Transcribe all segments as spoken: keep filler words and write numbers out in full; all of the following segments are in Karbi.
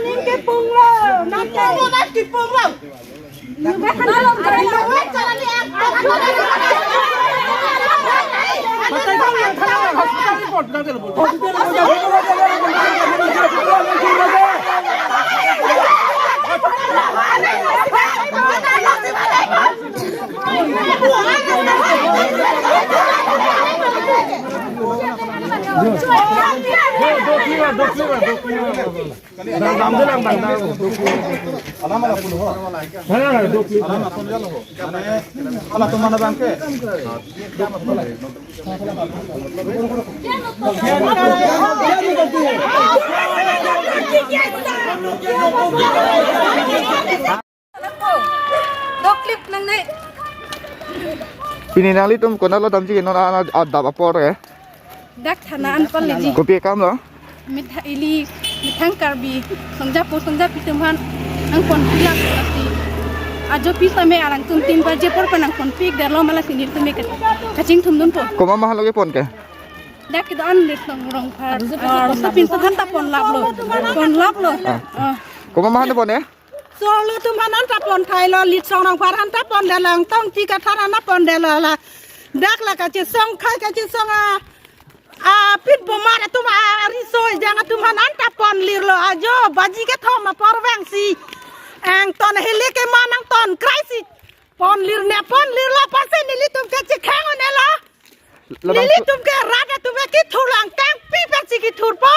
Kipunglo, nang kipunglo, nang kipunglo. Pini nanglitum konatlo damji ke non a, a, adap apor ke? Dak thana an pon leji. Kopi akam lo? Mitha ili, methang Karbi songjapo songjapi atum aphan nangponpilak lasi. Ajo pi same arang tum tin baje apor pen nangponpik derlo ma lasi nelitum ke kachingthum dunpo. Komat ma aphan lo kepon ke? Dak kedo-an Litsong Rongphar, ah, Rosopinso aphan ta ponlaplo. Ponlaplo. Ah. Ah. Komat ma aphan pon ke? Solo atum aphan ta pon thailo, Litsong Rongphar aphan ta pondetlo, Tongti Kathar aphan ta pondetlo la. Dak la kachesong akhei kachesong a, a pit bomar atum a riso ejang atum aphan ta ponlirlo. Ajo baji kethom apor vangsi. Angton hili keman angton krai si. Ponlir ne ponlirlo apotsi nelitum ke chekhang un-elo. Labang nelitum ke rat atum ke kethurlang tangpi pensi kethurpo.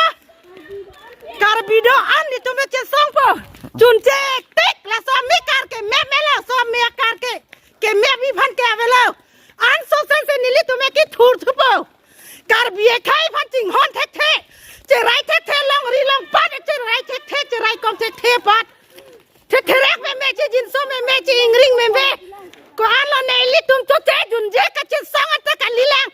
Karbi do-an nelitum ke chesongpo. Chunche tik laso amekar ke me melo, laso amekar ke keme aphan ke avelo. Anso sense nelitum ke kethurthupo. Karbi akhei aphan chinghon thekthe, cherai thekthe, longri longpat cherai thekthe, cherai kom thekthe pat. Thetherek meme, chejinso meme, che-ingring meme. Ko-anlo ne ilitum choche junje kachesong anta kalilang.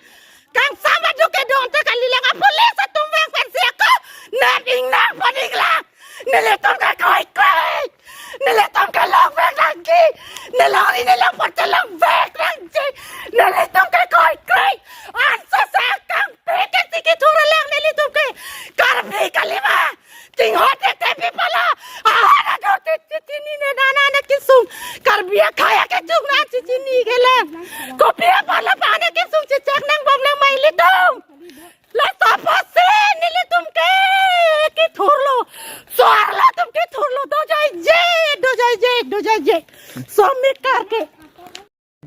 Kangsam adu kedo anta kalilang. A police atum vang pensi ako nat ingnang paniklang. Nelitum ke kroikre. Nelitum ke longvek nangji. Nelongri nelongpat chelongvek nangji. Nelitum ke kroikre. Anso sa kangpre ke si kethurlang nelitum ke. Karbi kalima. Chinghon thekthe pi apotlo. Ahana do te te chini ne nana na kesung. Karbi akhei akechung na chechini kelang. Kopi apotlo pa ne kesung chechak nangbom nang ma ilitum. Laso apotsi nelitum ke kethurlo. So-arlo atum kethurlo, dojaije, dojaije, dojaije. So amekar ke.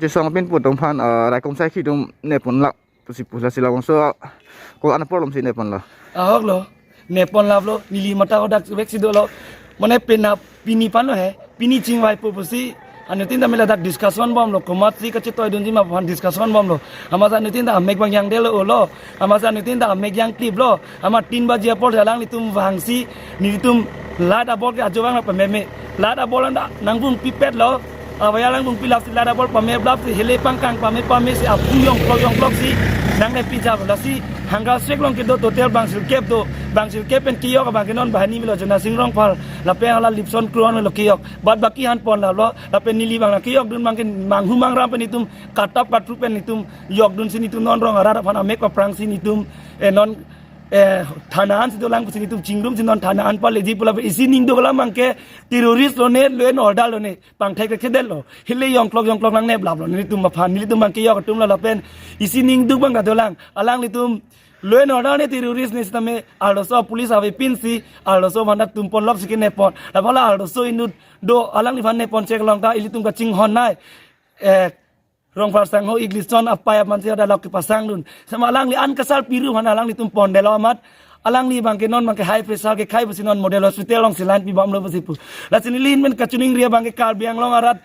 Chesong apinpo atum aphan, eh, raikom saikhi atum neponlap pusi pu lasi labangso, ah, ko-an apor lomsi neponlo? Ahoklo, neponlaplo, neli matha kodak vek si dolo. Mane pena pini aphanlo he, pini chingvaipo pusi, anuttin ta mela dak discussion bomlo, komatsi kachetoidunji ma aphan discussion bomlo. Amatsi anuttin ta amek bang yangdelo olo, amatsi anuttin ta amek yangkliplo, amat tin baji apor alanglitum vangsi, nelitum light abol ke ajo vang pameme. Light abol anta nangvungpipetlo. Abaya lang bung pilap si light abol pame blap si hele pangkang pame pame si apu yongklok yongklok si nangne pija bola si Hangasek along kedo total bang sirkep do, bang sirkep pen kiyok abang ke non bahani melo Jona Sing Rongphar lapen hala Lipson Kron lo kiyok, bad baki aphan ponlaplo. Lapen neli bang la kiyokdun bang ke manghu mangram pen itum katap katrup pen itum yokdun si nitum non rong arat aphan amek paprang si nitum, eh, non, eh, thana an si dolang pusi nitum chingrum si non thana an paleji pu lapen isi ning do kalam bang ke terrorist lone, law and order lone. Pangthek thekthedetlo. Hele yongklok yongklok nangneplaplo. Nelitum aphan, nelitum bang kiyok atum lo lapen isi ning duk bang kadolang. Alanglitum law and order ne terrorist ne sitame arloso police avepin si arloso aphan ta tum ponlok si kenepon. Lapen la arloso inut do alangliphan nepon cheklong ta ilitum kachinghon nai. Eh, Rongphar sangho English son apai aphan si ada lok kepasangdun. Sema alangli an kasarpi ru aphan alanglitum pondetlo amat. Alangli bang ke non bang ke high pressure kekhai pusi non model hospital along si line pibomlo pusi pu. Lasi neli ahin pen kachiningri abang ke Karbi Anglong arat.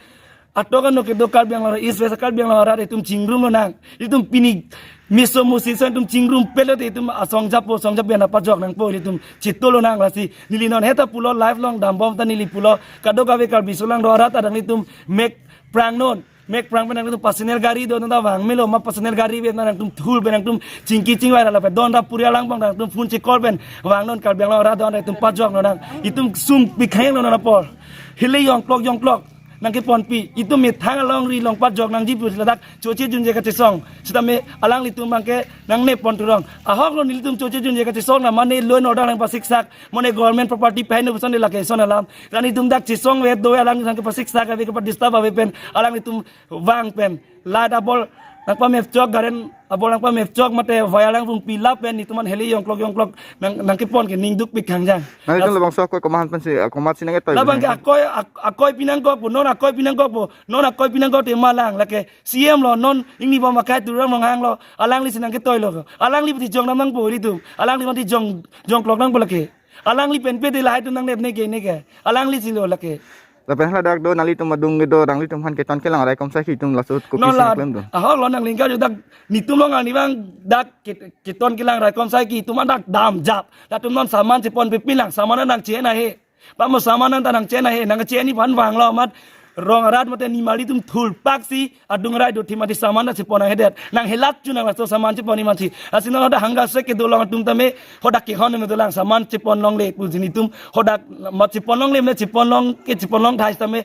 Atok ano kedo Karbi Anglong arat, East West Karbi Anglong arat itum chingrum lonang. Itum pini meso musi so itum chingrumpetlo te itum asong japo, song japo ana pajok nangpo itum chitolo nang lasi. Neli non heta pulo live along dambom ta neli pulo. Kadokave Karbi solang do arat adang itum mek prangnon. Mek prang pen nangtum personal gari do nangta vang melo ma personal gari pen nangtum thul pen nangtum chingki chingvai lapen don ta puri alang bang nangtum phone chikol pen vangnon Karbi Anglong arat don nangtum pajoknon nang itum sung pikhang non apor hele yongklok yongklok nangkeponpi, itum methang alongri along pajok nangji pu ladak choche junje kachesong. Sitame alanglitum abangke nangnepon turong. Ahoklo nelitum choche junje kachesong na mane law and order nangpasiksak, mane government property paheno puson de lake son alam. Ran itum dak chesong ave do alang nangkepasiksak ave, kepadisturb ave pen alanglitum vang pen light abol nangpamepchok, current abol nangpamepchok mate wire nangvungpi lapen netum an hele jongklok jongklok nang, nangkepon ke ning dukpik khangjang. Nanglitum labangso akoi komat pensi, komatsi nangketoi labang ke pen? Akoi, ak-, akoi pi nangkokpo, non akoi pi nangkokpo, non akoi pi nangkok te ma lang lake C M lo, non ingni bom akai Tuliram Ronghang lo, alanglisi nangketoilo. Alangli pati jong nam nangpo ilitum, alangli pati jong, jongklok nangpo lake. Alangli pen pe de lahai atum nangnep neke neke. Alanglisi lo lake. Lapen haladak do nanglitum adung kedo, nanglitum aphan keton kelang raikom saiki itum laso kopi non si la, nangklemdun? Ahoklo nangling ka judak netum along ani abang dak ket-, keton kelang raikom saiki itum an dak damjap. Latum non saman cheponpe pilang, saman nangchena he. Pamo saman nangta nangchena he, nangcheni aphan vanglo amat rong arat mate nimali atum thulpaksi adung rai dothip mati saman ta chepon nanghedet. Nanghelat chu nang laso saman chepon ni mati. Lasi non hadak hangga se kedo along atum tame hadak kehon me dolang saman chepon longle pusi netum hadak mat chepon longle me chepon long ke chepon long thai tame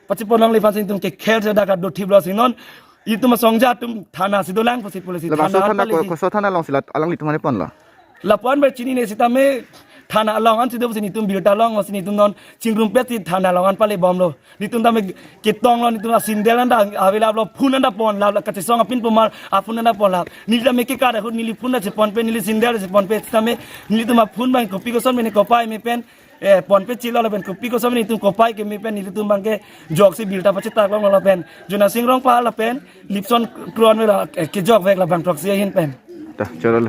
pachepon longle aphansi netum kekhel se dak dothiplo si non. Itum asongja atum thana si dolang pusi police labangso thana thana pale ko-, si. Koso thana alongsi la alanglitum aphan ponlo? Lapu-an ber chinine sitame thana along ansi do pusi netum birta longlo si netum non chingrumpetsi thana along an pale bomlo. Netum tame ketonglo, netum asindel anta avelaplo, phone anta ponlap, kachesong apin pumar aphone anta ponlap. Neli tame ke kada hut neli phone ta cheponpe, neli sindel cheponpe, tame nelitum aphone abang kopi koson mene kopai me pen, eh, ponpe chilo lapen kopi koson mene netum kopai keme pen, nelitum abangke joksi birta pachetak longlo lapen Jonasing Rongphar lapen Lipson Kron avelo, eh, kejok vek labang throksi ahin pen. Ta, chorolo.